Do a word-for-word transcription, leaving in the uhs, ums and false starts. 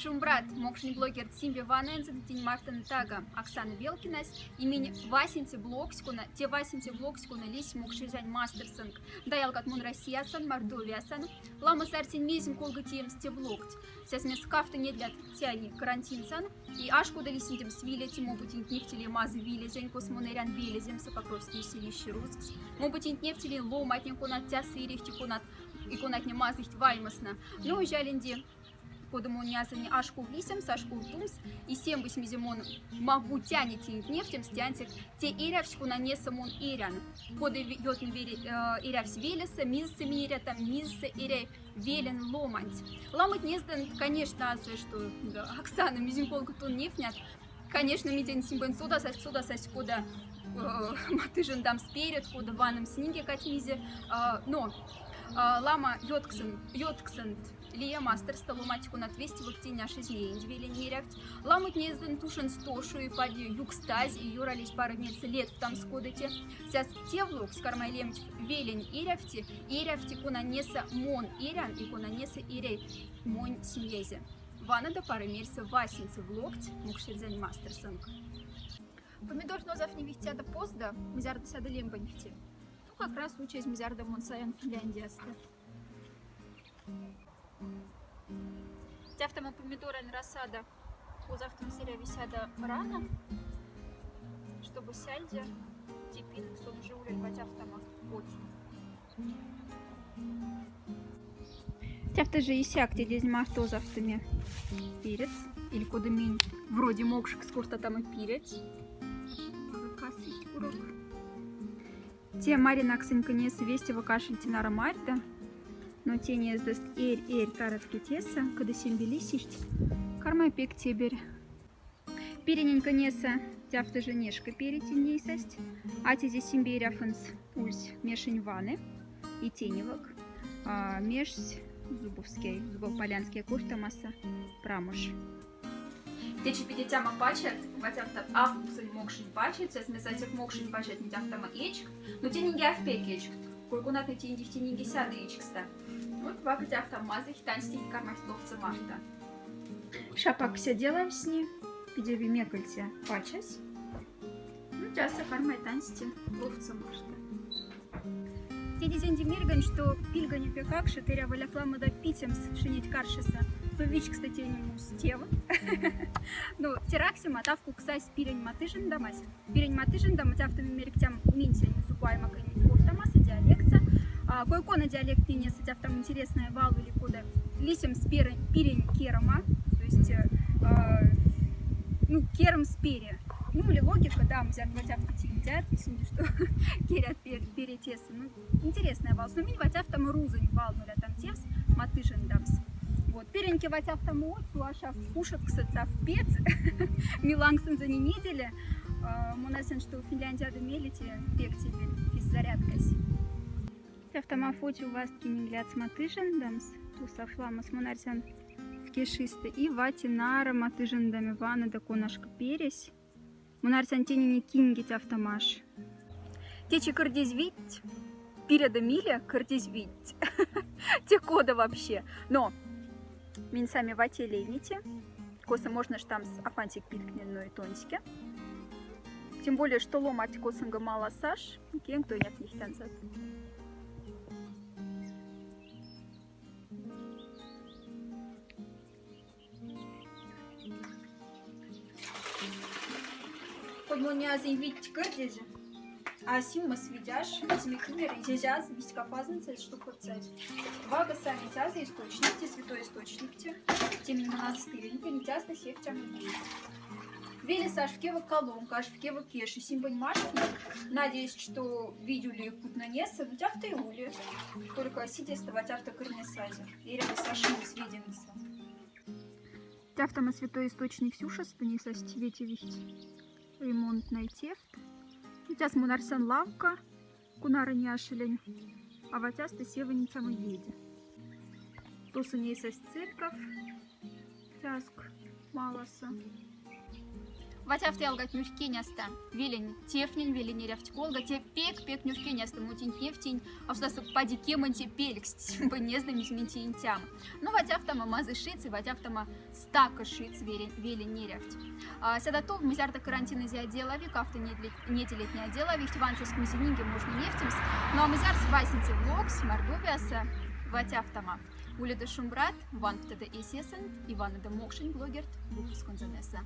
Шумбрат, мокшень блогерт симбе вана энзэ. Тинь мартон тага Оксана Белкинась, и минь васенце влогсь кона, те васенце влогсь кона лиссь Мокшэрзянь Мастор сынк. Да ялгат, мон Россиясан, Мордовиясан. Ламо сарсинь мезень колга тиемс те влогть. Сяс мес кафта недлят тяни карантинсан. И аж кода лисендемс вилеть, мон бу тинть невтиле мазы вилезень, кос мон эрян велеземсэ, Покровские селища русскс. Мон бу тинть невтиле ломатнень, конат тяса эрихть, конат и конатне мазыхть ваймсна. Но жаленди, кода мон нясани ашков лисемс, ашков тумс, и сембысь мезе мон могу тяни тинть невтемс, тянсек те эрявсь, конанеса мон эрян. Кода ве-, ётни вере-, э, эрявсь велесэ, мизсэ ми эрятам, мизсэ эряй велень ломанть. Ламот нездын, конечно, асэ, что, да, Оксана, мезень колга тон невтнят. Конечно, ми тень симбен содасасть, содасасть, кода, э, матыжендамс перед, кода ваномс нинге кадь мезе, э, но, э, лама ётксын, ётксынт лия масторста ломать, конат вести вок тень ашезь неендь велень эрявть. Ламот нездын тушенсто, шо и паро юкстазь, и ёралесь паро мельсэ летфтамс кода те. Сяс те влогсь кармай лемть велень эрявти, эрявти, конанеса мон эрян и конанеса эряй монь семьяйзэ. Вана да паро мельсэ васенце влогть Мокшэрзянь Мастор сынк. Помидорт но завтни вихть сяда позда, мзярда сяда лембонь вихть. Ну, как раз случайсь, мзярда мон саян Финляндияста. Тяфтама помидорань рассада. Озавтом сэряви сяда рана, чтобы сяльдя типин сон уже улель ватяфтама. Вот. Тяфта же исяк тедезь марто озавтоме перец. Или кода минь вроде мокшикс кортатама, пирец. Касыть урок. Те маринаксонь кынес вестева кашельтин ара марда, но тени эздост эрь-эрь тарадке тесэ, кода сембе лисихть, кармай пек теберь. Пиренень кынесэ тяфта же нешка пиретень нейсасть, а тезе сембе эряфынц ульсь мешень ваны, и теневок, а, мешсь Зубовскяй, Зубово-Полянскяй кортамаса прамош. Течи пиде тяма пачат, ватяфта авкуксонь мокшень пачат, сяс мес ацяк мокшень пачат не тяфтама эчкт, но тенинге авпек эчкт. Кой-конатне тенинге, тенинге сяда эчкста. Вот вакытяфта мазых танстить кармасть ловца марта. Шапак ся делавсни, пидеви мекольтя пачась. Ну, тяса кармай танстить ловца марта. Тедезенди миргань, что пильгоне пекакше, теря валяфлама да питемс шинеть каршеса. Со вичкста тени мус тев. Ну, тераксима, тав куксась пирень матыжендамась. Пирень матыжендама тяфтама мерктям минсень зубайма кынь кортамаса диалектса. А, кой-кона диалект нинеса тяфтам интересная вал или кода лисемс пирень, пирень керама. То есть, э, а, ну, керамс пере. Ну, или логика, да, мзян ватяфта тиндят, если не что, керят пер-, перетесы. Ну, интересная вал. Но минь ватяфтама рузонь вал, нуля там тевс, матыжендамс. Вот, переньке ватяфтама отцу, аша кушат ксыцав пец, ми лангсын за неделя. А, мон асян, что Финляндияда мелите пек тебе физзарядкась. Тяфтама фотю вастки нинглядс матыжендамс, тусав ламас мон арсян в кешисты. И вати нара матыжендаме вана да конашка пересь. Мон арсян тенини кинге тяфтамаш. Течи кырдезь вить, пиреда миле кырдезь вить. Те кода вообще. Но минь сами вате лейнити. Коса можно штамс апантик пилькнен, но и тонсике. Тем более, что ломать косынга мала саш, кем то нет них танцат. Хоть мон не азы вить кырдезе, а симмас видяш, изме кинер, изязь, виська фазница, что курцать. Вага сами тязы источник, те святой источник, те, тем не монастырь, не тязы сектям. Велес аш в кево колонка, аш в кево кеши, симбонь машки. Надеюсь, что видео ли кутнанеса, но тяфта и ули. Только сидеста ватяфта кырнесазе. И рядом с ашим сведенца. Тяфтама святой источник сюшес, тунисасть ветевихть ремонтной тефт. Сейчас мон арсян лавка, кунара няшелень. А ватясты севынь тяма еде. Туса нейсасть церковь, тяск маласа. Вать афта ялгат нюркеняста велень тефнень, велень эрявть колга, те пек-пек нюркеняста мутинь-тефтень, а что со пади кемонь те пелькст, симба не знамис минти интям. Но вать афтама мазы шиц, и вать афтама стака шиц велень, велень эрявть. А, сяда тов, мзярда карантин изи отделави, кафта неделетне отделави, ихтивансаськ мизининге можно нефтемс. Но а мзярс васенце влогс Мордовияса, вать афтама. Уледа шумбрат, ванфтада эсесэн, и ванада мокшень блогерт выпусконза неса.